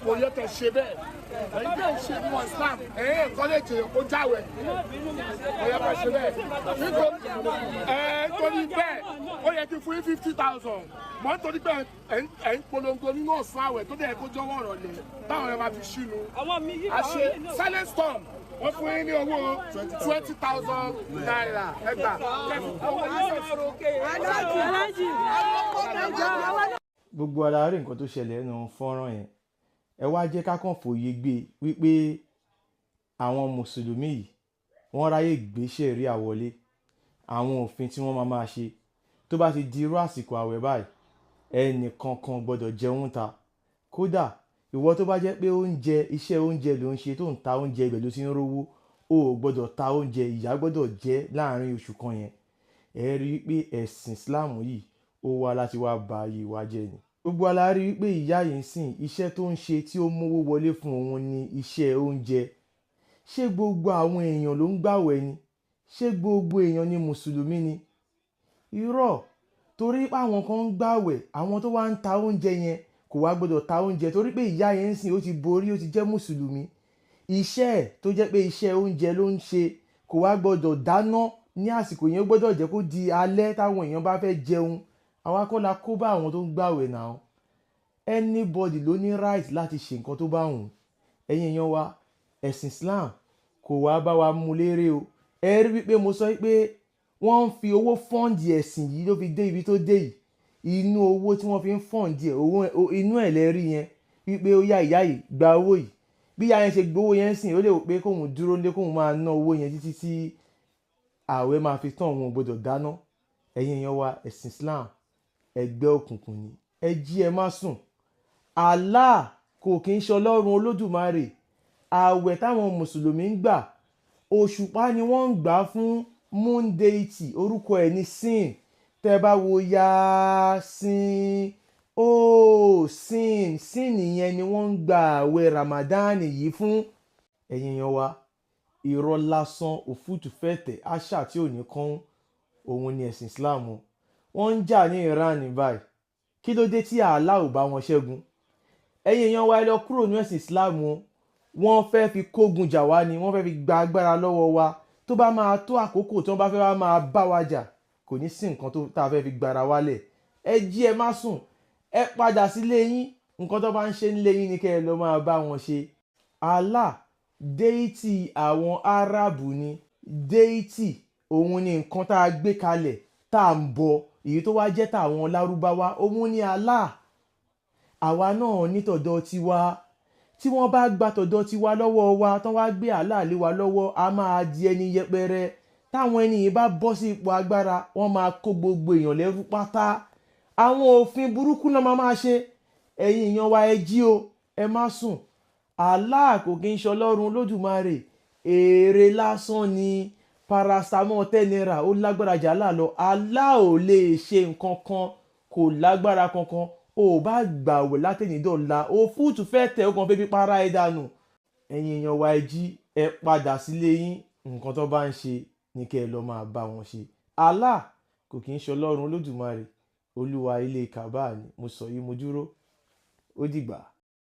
Kò yẹ kẹ́ ṣe bẹ́ẹ̀. Ẹ̀yin tẹ́ ń ṣe mọ́ Islam, ẹ̀yin ẹ̀kọ́ lè jẹyàn kó jáwẹ̀. Kò yẹ kẹ́ ṣe bẹ́ẹ̀. Nítorí bẹ́ẹ̀, ó yẹ kí fún yín 50,000. Mọ̀ nítorí pé ẹ̀ ń polongo nínú ọ̀sán àwẹ̀ tó dẹ̀ kó jọ̀wọ́ ọ̀rọ̀lẹ̀ táwọn ẹ̀ máa fi ṣínu. Àṣe silent storm, wọ́n fún yín ní owó ₦20,000 ẹgbà kẹfì owó yín sẹ̀sì. Gbogbo ara rí nǹkan tó ṣẹlẹ̀ nínú fọ́nrán yẹn. Ẹ wá jẹ́ ká kàn fòye gbé wípé àwọn mùsùlùmí yìí, wọ́n ráyè gbé ṣẹ̀ríà wọlé. Àwọn òfin tí wọ́n máa máa ṣe tó bá ti di irú àsìkò àwẹ̀ báyìí, ẹnì kankan gbọ́dọ̀ jẹun ta. Kódà ìwọ tó bá jẹ́ pé oúnjẹ, iṣẹ́ oúnjẹ ló ń ṣe, tó ń ta oúnjẹ, ibẹ̀ ló ti ń rówó, o ò gbọ́dọ̀ ta oúnjẹ, ìyà gbọ́dọ̀ jẹ́ láàrin oṣù kan yẹn. Ẹ rí i pé ẹ̀sìn Islam yìí, ó wá láti wá ba ayé wa jẹ́ ni. Gbogbo wa la rí i pé ìyá yìí ń sìn, iṣẹ́ tó ń ṣe tí ó mówó wọlé fún òun ni iṣẹ́ oúnjẹ. Ṣé gbogbo àwọn èèyàn ló ń gbàwẹ̀ ni? Ṣé gbogbo èèyàn ni mùsùlùmí ni? Irọ́. Torí pé àwọn kan ń gbàwẹ̀, àwọn tó wá ń ta oúnjẹ yẹn kò wá gbọ́dọ̀ ta oúnjẹ, torí pé ìyá yẹn ń sìn, ó ti borí, ó ti jẹ́ mùsùlùmí. Iṣẹ́ ẹ̀ tó jẹ́ pé iṣẹ́ oúnjẹ ló ń ṣe, kò wá gbọ́dọ̀ dáná ní àsìkò yẹn. Ó gbọ́dọ̀ jẹ́ kó di alẹ́ táwọn èèyàn bá fẹ́ jẹun. Àwa kọ́ la kó bá àwọn tó ń gbàwẹ̀ náà. Anybody ló ní right láti ṣe nǹkan tó bá wù. Ẹ̀yin èèyàn wa, ẹ̀sìn Islam kò wá bá wa mú lérè o. Ẹ rí wípé mo sọ pé wọ́n ń fi owó fund ẹ̀sìn yìí ló fi dé ibi tó dé yìí. Inú owó tí wọ́n fi ń fund ẹ̀, owó inú ẹ̀ lẹ́rí yẹn wípé ó yá, ìyá yìí, gba owó yìí. Bí ìyá yẹn ṣe gbowó yẹn sìn, ó lè wò pé kóun dúró lé, kóun máa ná owó yẹn títí tí ààwẹ̀ máa fi tán, òun ò gbọdọ̀ dáná. Ẹ̀yin èèyàn wa, ẹ̀sìn Islam, ẹgbẹ́ òkùnkùn ni. Ẹ jí, ẹ má sùn. Allah kò kí ń ṣe Ọlọ́run Olódùmarè. Ààwẹ̀ táwọn mùsùlùmí ń gbà, òṣùpá ni wọ́n ń gbà fún, moon deity, orúkọ ẹ̀ ní Sin. Tẹ́ bá wo Yasin, ó Sin, Sin yẹn ni wọ́n ń gba ààwẹ̀ Ramadan yìí fún. Ẹ̀yin èèyàn wa, irọ́ lásán, òfútù fẹ́tẹ̀, àṣà tí ò ní kán, òun ni ẹ̀sìn Islam o. Wọ́n ń jà ní Iran báyìí. Kí ló dé tí Allah ò bá wọn ṣẹ́gun? Ẹ̀yin èèyàn wa, ẹ lọ kúrò ní ẹ̀sìn Islam o. Wọ́n fẹ́ fi kógun jà wá ni, wọ́n fẹ́ fi gba agbára lọ́wọ́ wa. Tó bá máa tó àkókò tí wọ́n bá fẹ́ wá máa bá wa jà, kò ní sí nǹkan tó tá a fẹ́ fi gbára wálẹ̀. Ẹ jí, ẹ má sùn, ẹ padà sílé yín. Nǹkan tó bá ń ṣe nílé yín ni kẹ́ ẹ lọ máa bá wọn ṣe. Allah, deity àwọn Árábù ni. Deity òun ni nǹkan tá a gbé kalẹ̀ tá a ń bọ. Èyí tó wá jẹ́ tàwọn Lárúbáwá, òun ni Allah. Àwa náà nítọ̀dọ̀ tiwa. Tí wọ́n bá gba tọ̀dọ̀ tiwa lọ́wọ́ wa, tán wá gbé Allah lé wa lọ́wọ́, a máa di ẹni yẹpẹrẹ. Táwọn ẹni yìí bá bọ́ sí ipò agbára, wọ́n máa kó gbogbo èèyàn lẹ́rú pátá. Àwọn òfin burúkú náà máa máa ṣe. Ẹ̀yin èèyàn wa, ẹ jí o, ẹ má sùn. Allah kò kí ń ṣe Ọlọ́run Olódùmarè. Èrè lásán ni. Paracetamol 10 naira, ó lágbára jà Allah lọ. Allah ò lè ṣe nǹkan kan, kò lágbára kankan. O ò bá gbàwẹ̀ látẹ̀yìndọ̀la, o fúùtù fẹ́ tẹ̀, ó kàn fẹ́ fi para ẹ̀ dànù. Ẹ̀yin èèyàn wa, ẹ jí, ẹ padà sílé yín. Nǹkan tó bá ń ṣe ní kẹ́ ẹ lọ máa bá wọn ṣe. Allah kò kí ń ṣe Ọlọ́run Olódùmarè. Olúwa ilé Kaaba ni mo sọ yìí. Mo dúró, ó dìgbà.